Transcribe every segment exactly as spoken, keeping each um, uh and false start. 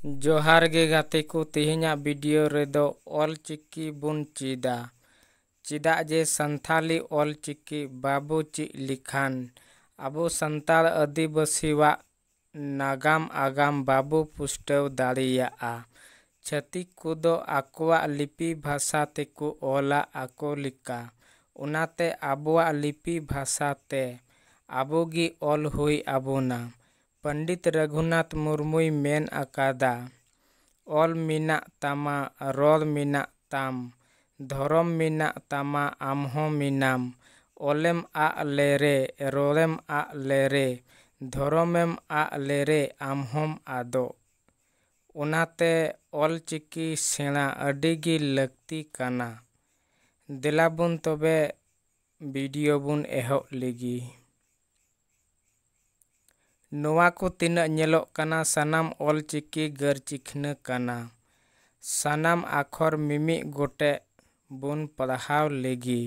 ᱡᱚᱦᱟᱨ ᱜᱮ ᱜᱟᱛᱮ ᱠᱚ, ᱛᱮᱦᱮᱧᱟᱜ ᱵᱷᱤᱰᱤᱭᱳ ᱨᱮᱫᱚ ᱚᱞ ᱪᱤᱠᱤ ᱵᱚᱱ ᱪᱮᱫᱟ᱾ ᱪᱮᱫᱟᱜ ᱡᱮ ᱥᱟᱱᱛᱷᱟᱞᱤ ᱚᱞ ᱪᱤᱠᱤ ᱵᱟᱵᱚ ᱪᱮᱫ ᱞᱮᱠᱷᱟᱱ ᱟᱵᱚ ᱥᱟᱱᱛᱟᱲ ᱟᱹᱫᱤᱵᱟᱹᱥᱤᱣᱟᱜ ᱱᱟᱜᱟᱢ ᱟᱜᱟᱢ ᱵᱟᱵᱚ ᱯᱩᱥᱴᱟᱹᱣ ᱫᱟᱲᱮᱭᱟᱜᱼᱟ᱾ ᱪᱷᱟᱹᱛᱤᱠ ᱠᱚᱫᱚ ᱟᱠᱚᱣᱟᱜ ᱞᱤᱯᱤ ᱵᱷᱟᱥᱟ ᱛᱮᱠᱚ ᱚᱞᱟ ᱟᱠᱚ ᱞᱮᱠᱟ, ᱚᱱᱟᱛᱮ ᱟᱵᱚᱣᱟᱜ ᱞᱤᱯᱤ ᱵᱷᱟᱥᱟ ᱛᱮ ᱟᱵᱚ ᱜᱮ ᱚᱞ ᱦᱩᱭ ᱟᱵᱚᱱᱟ᱾ ᱯᱚᱱᱰᱤᱛ ᱨᱚᱜᱷᱩᱱᱟᱛᱷ ᱢᱩᱨᱢᱩᱭ ᱢᱮᱱ ᱟᱠᱟᱫᱟ, "ᱚᱞ ᱢᱮᱱᱟᱜ ᱛᱟᱢᱟ, ᱨᱚᱲ ᱢᱮᱱᱟᱜ ᱛᱟᱢ, ᱫᱷᱚᱨᱚᱢ ᱢᱮᱱᱟᱜ ᱛᱟᱢᱟ, ᱟᱢ ᱦᱚᱸ ᱢᱮᱱᱟᱢ᱾ ᱚᱞᱮᱢ ᱟᱜ ᱞᱮᱨᱮ, ᱨᱚᱲᱮᱢ ᱟᱜ ᱞᱮᱨᱮ, ᱫᱷᱚᱨᱚᱢᱮᱢ ᱟᱜ ᱞᱮᱨᱮ, ᱟᱢ ᱦᱚᱸᱢ ᱟᱫᱚᱜ᱾" ᱚᱱᱟᱛᱮ ᱚᱞ ᱪᱤᱠᱤ ᱥᱮᱬᱟ ᱟᱹᱰᱤ ᱜᱮ ᱞᱟᱹᱠᱛᱤ ᱠᱟᱱᱟ᱾ ᱫᱮᱞᱟ ᱵᱚᱱ ᱛᱚᱵᱮ ᱵᱷᱤᱰᱤᱭᱳ ᱵᱚᱱ ᱮᱦᱚᱵ ᱞᱮᱜᱮ᱾ ᱱᱚᱣᱟ ᱠᱚ ᱛᱤᱱᱟᱹᱜ ᱧᱮᱞᱚᱜ ᱠᱟᱱᱟ, ᱥᱟᱱᱟᱢ ᱚᱞ ᱪᱤᱠᱤ ᱜᱟᱨ ᱪᱤᱠᱷᱱᱟᱹ ᱠᱟᱱᱟ᱾ ᱥᱟᱱᱟᱢ ᱟᱠᱷᱚᱨ ᱢᱤᱢᱤᱫ ᱜᱚᱴᱮᱡ ᱵᱚᱱ ᱯᱟᱲᱦᱟᱣ ᱞᱮᱜᱮ᱾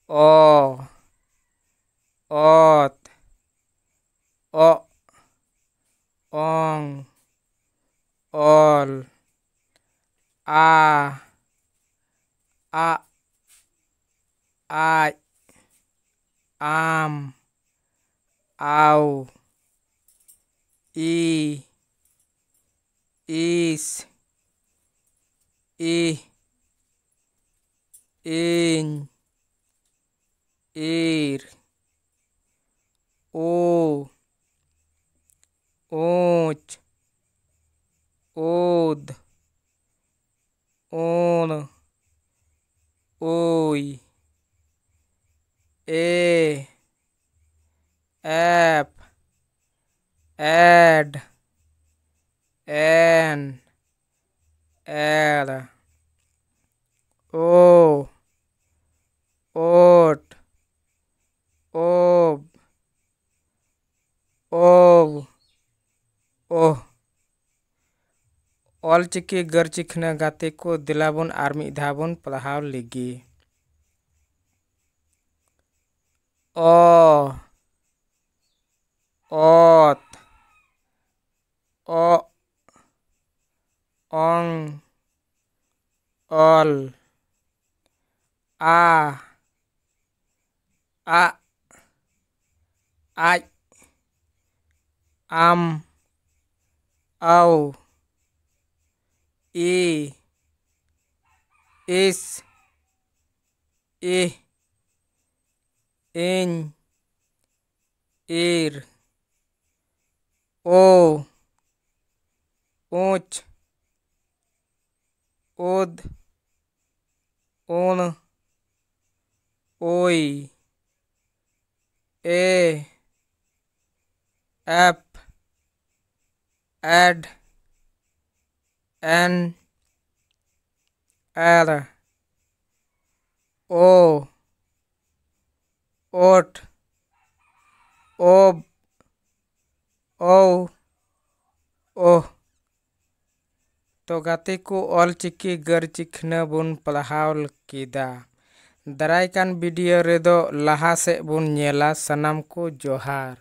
ᱚ, ᱚᱛ, ᱚᱜ, ᱚᱝ, ᱚᱞ, ᱟ, ᱟᱜ, ᱟᱡ, ᱟᱢ, ᱟᱣ, ᱤ, ᱤᱥ, ᱤᱦ, ᱤᱧ, ᱤᱨ, ᱳ, ᱳᱪ, ᱳᱫ, ᱳᱬ, ᱳᱭ, ᱮ, ᱮᱯ, ᱮᱰ, ᱮᱱ, ᱮᱲ, ᱳ, ᱳᱴ, ᱳᱵ, ᱳᱣ, ᱳᱦ᱾ ᱚᱞ ᱪᱤᱠᱤ ᱜᱟᱹᱨ ᱪᱤᱠᱷᱱᱟᱹ ᱜᱟᱛᱮ ᱠᱚ, ᱫᱮᱞᱟ ᱵᱚᱱ ᱟᱨ ᱢᱤᱫ ᱫᱷᱟᱣ ᱵᱚᱱ ᱯᱟᱲᱦᱟᱣ ᱞᱮᱜᱮ᱾ ᱚ, ᱚᱛ, ᱚᱝ, ᱚᱞ, ᱟ, ᱟᱜ, ᱟᱡ, ᱟᱢ, ᱟᱣ, ᱤ, ᱤᱥ, ᱤᱦ, ᱤᱧ, ᱤᱨ, ᱳ, ᱩᱪ, ᱩᱫ, ᱩᱬ, ᱩᱭ, ᱮ, ᱮᱯ, ᱮᱰ, ᱮᱱ, ᱮᱲ, ᱳ, ᱳᱴ, ᱳᱵ, ᱳᱣ, ᱳᱦ᱾ ᱛᱚ ᱜᱟᱛᱮ ᱠᱚ, ᱚᱞ ᱪᱤᱠᱤ ᱜᱟᱨ ᱪᱤᱠᱷᱱᱟᱹ ᱵᱚᱱ ᱯᱟᱲᱦᱟᱣ ᱠᱮᱫᱟ᱾ ᱫᱟᱨᱟᱭ ᱠᱟᱱ ᱵᱷᱤᱰᱤᱭᱳ ᱨᱮᱫᱚ ᱞᱟᱦᱟ ᱥᱮᱫ ᱵᱚᱱ ᱧᱮᱞᱟ᱾ ᱥᱟᱱᱟᱢ ᱠᱚ ᱡᱚᱦᱟᱨ᱾